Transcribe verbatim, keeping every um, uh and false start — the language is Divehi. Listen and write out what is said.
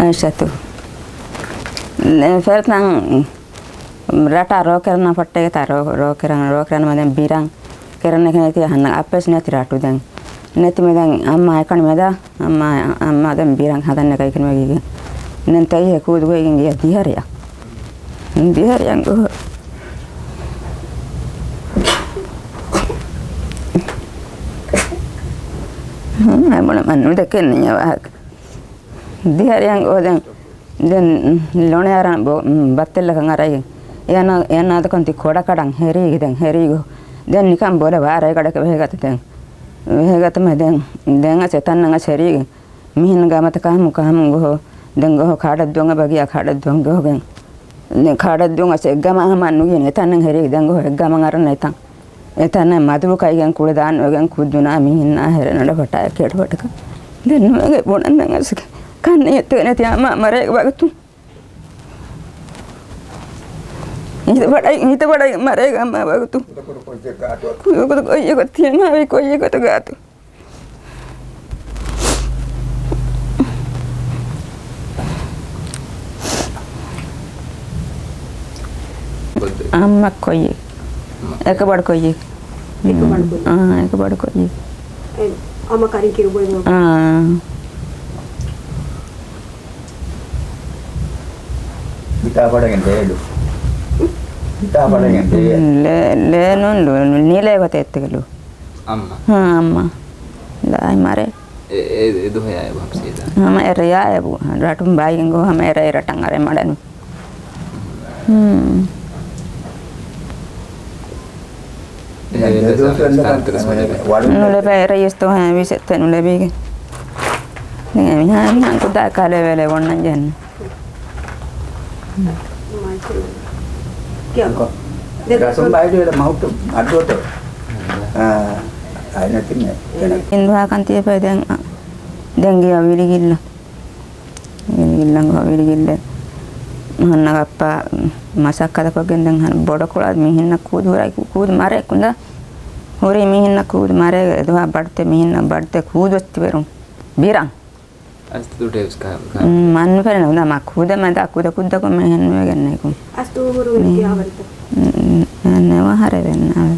އައިޝަތު. ފެރަތަން ރަޓާ ރޯކެރަނާ ފައްޓޭގެތާ ރޯ، ރޯކެރަން، ރޯކެރަން މަދެން ބިރަން ކެރަނެކެ ނެތި ހަންނަ އައްޕެސް ނެތި ރަޓު ދެން. ނެތި މެދެން އައްމާ އެކަނި މެދާ، އައްމާ، އައްމާ ދެން ބިރަން ހަދަން ނެކައި ކިނުވެގީގެން. ދެން ތައީހެ ކޫދުގައިގެން ގިޔަ ދިހަރިއަށް. ދިހަރިއަށް ގޮހޮ. ހުން، އެބުނަ މަން ނުދެކެން ނިޔަ ވާހަކަ. ދިހަރިއަށް ގޮހޮ ދެން، ދެން ލޮނެ އަރާން ބޮ-، ބައްތެއްލަކަށް އަރައިގެން. އެއަނާ، އެއަނާދަކޮން ތި ކޮޑަކަޑަން ހެރީގެ ދެން، ހެރީގޮ. ދެން ނިކަން ބޮލެ ވާ ރޭގަޑަކަށް ވެހެގަތަ ދެން. ވެހެގަތަމަ ދެން، ދެން އަސް އެތަންނަށް އަސް ހެރީގެން. މިހެން ގަމަތަ ކަހަމު ކަހަމު ގޮހޮ. ދެން ގޮހޮ ކާޑަށް ދުވަން އެބަ ގިޔާ ކާޑަށް ދުވަން ގޮހޮގެން. ދެން ކާޑަށް ދުވަން އަސް އެއްގަމަ ހަމަ ނުގިން އެތަންނަށް ހެރީގެ ދެން ގޮހޮ އެއްގަމަ އަރަން އެތަން. އެތަން މަދުވު ކައިގެން ކުޅި ދާން ވެގެން ކުއްދުނާ މިހިންނާ ހެރެ ނަޑަ ފަޓާ ކެޑު ފަޓަކަ. ދެން ނުވެގެ ބުނަން ދެން އަސް ކަން އެތެގެ ނެތި އަމާ މަރޭގެ ވަގުތު. ހިތަ ބަޑައި، ހިތަ ބަޑައި މަރޭގެ އަމާ ވަގުތު. ކުދަކުދު ކޮއްޔަކަ ތިޔަމާވި ކޮއްޔަކަތަ ގާތު. އައްމަ ކޮއްޔެއް. އެކަބަޑު ކޮއްޔެއް. އެކަބަޑު ކޮއްޔެއް. އާ، އެކަބަޑު ކޮއްޔެއް. އެ، އަމަ ކަރިން ކިރުބޮއި ނޫން. އާ. ހިތާ ފަޑަގެން ދޭލު. ހިތާ ފަޑަގެން ދޭ. ލޭ، ލޭ ނޫން ލު، ނީލޭ ގޮތެއް އެއްތެކެލު. އައްމަ. ހާ، އައްމަ. ދާއި މަރޭ. އެ، އެ، އެ ދުހަޔާ އެބު ހަމްސީދާ. ހަމަ އެ ރެޔާ އެބު. ރަޓުން ބާއިގެން ގޮ ހަމަ އެ ރެ ރަޓަން އަރެ މަޑަނު. ހުން. އެ، އެ، އެ، ދުވަސް ވަންދަކަން ވަޑު ނުލެބޭ އެ ރައީސް ތޯ ހަމަ ވިސެއްތެ ނުލެބީގެ. ދެން އެ މިހާ، މިހާ ކުދާ ކާލެ ވެލެ އޮންނަން ޖެހެން. ރަސުން ބައިޑުވެލެ މަހުއްޓު އައްޑުއޮތޯ. އާ، އައިނަތިން އެ. އިންދުހާކަން ތިޔަފައި ދެން، ދެން ގިޔަ ވިލިގިއްލަ. ވިލިގިއްލަން ހޯ ވިލިގިއްލެ. ހަންނަ ގައްޕާ މަސައްކަތަކޮށްގެން ދެން ހަން ބޮޑަކޮޅާ މީހިންނަށް ކޫދު ހުރައި ކޫދު މަރޭ ކުނދާ. ހުރީ މީހިންނަށް ކޫދު މަރޭ އެދުވާ ބަޑުތެ މީހިންނަށް ބަޑުތެ ކޫދު އޮތިވެރުން. ބިރަން. އަސްތު ޓޭވްސް ކާ، ކާ. މަންނު ފެރެން ހުންދާ މާ ކުދަ މަދާ ކުދަ ކުއްދަކު މެހެން ނުވެގެން ނޭކު. އަސްތު ހުރު މި ވެއްގެ އާވަރިތަ؟ ނެވަ ހަރެ ވެން އާވެ.